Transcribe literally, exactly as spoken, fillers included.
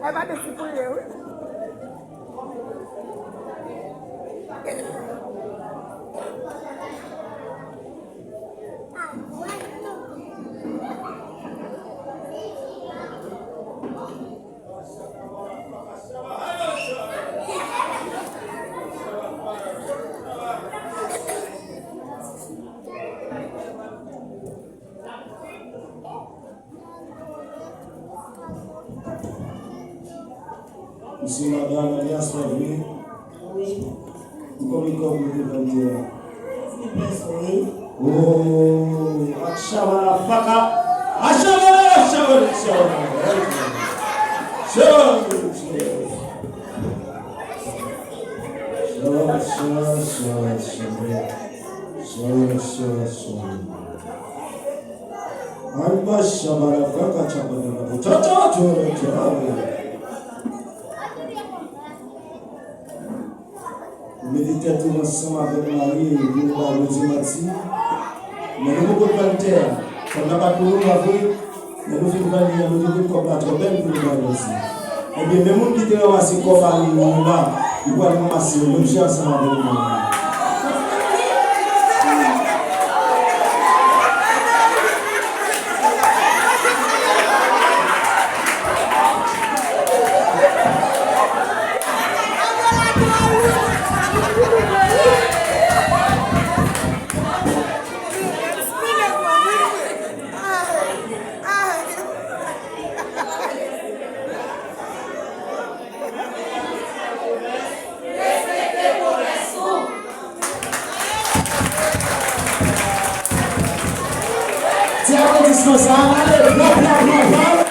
E pa de sipouye, wi. Mesye, madanm, alyans pa vre. Ou konbyen kòb nou te vann tè a? Oh, ak chabalafaka. A chabalala, chabalala, chabalala. Chabalala, chabalala. Chabalala, chabalala, chabalala. Chabalala, chabalala, chabalala. Ay, mashabala, faka, chabala, faka, cha, cha, cha, cha. Ou mete tèt ou ansanm avèk mari pou nou ba Bondye manti. Men nou poko vann tè a. Kòb la pa t pou nou, pa vre? Lè nou fin vann li an, nou di tout kòb la twò bèl pou nou bay manti. Ebyen, men moun ki te ranmase kòb a li la, li pral ranmase yon objè ansanm avèk nou. Ti aplodisman sa, ale, lòt la, lòt la.